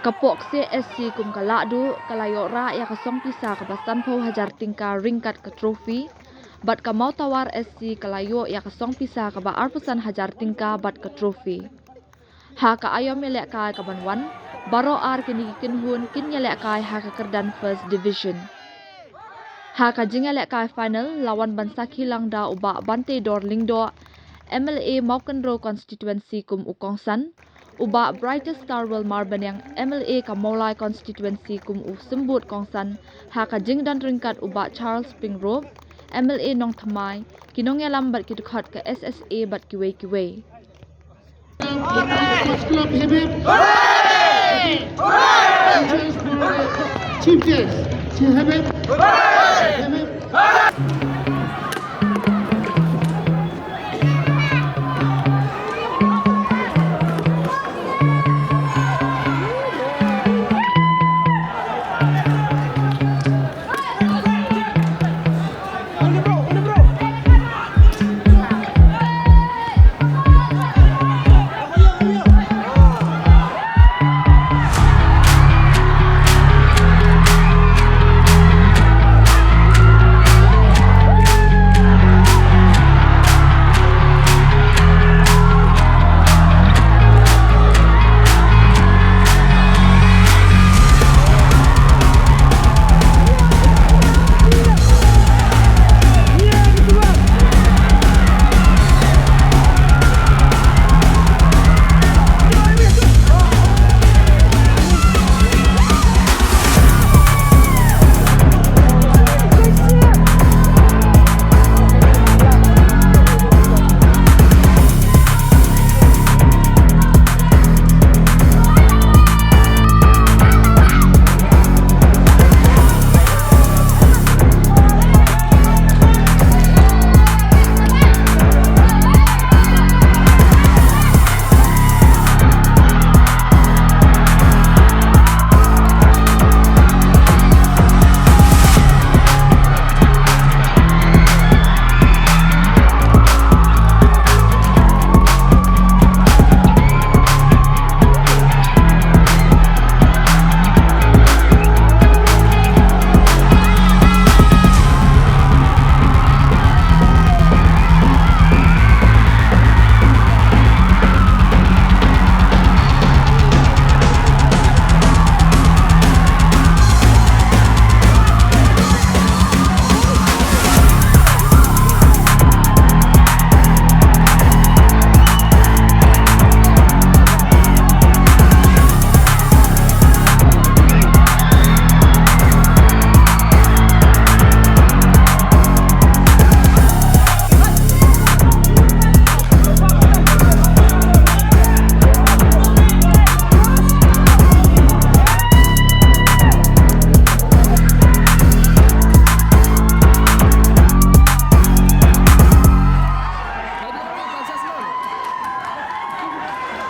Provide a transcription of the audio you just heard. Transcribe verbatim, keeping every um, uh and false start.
Ka Pok Kse S C kum ka Lahduh ka la ïoh rah ïa ka song pisa kaba sanphew hajar tyngka ryngkat ka trophy, bad ka Mawtawar S C ka la ïoh ïa ka song pisa kaba arphew san hajar tyngka bad ka trophy. Ha ka aïom ïalehkai kaban wan, baroh ar kine ki kynhun kin ïalehkai ha ka kyrdan First Division. Ha ka jingïalehkai final la wan ban sakhi lang da u Bah Banteidor Lyngdoh, M L A Mawkynrew Constituency kum u kongsan, u Bah Brightstarwell Marbaniang, M L A ka Mawlai Constituency kum u symbud kongsan, ha ka jingdon ryngkat u Bah Charles Pyngrope, M L A Nongthymmai, ki nongïalam bad ki dkhot ka S S A bad kiwei kiwei. Sports Club, hip hip. Chief Guest, hip hip. Hip hip.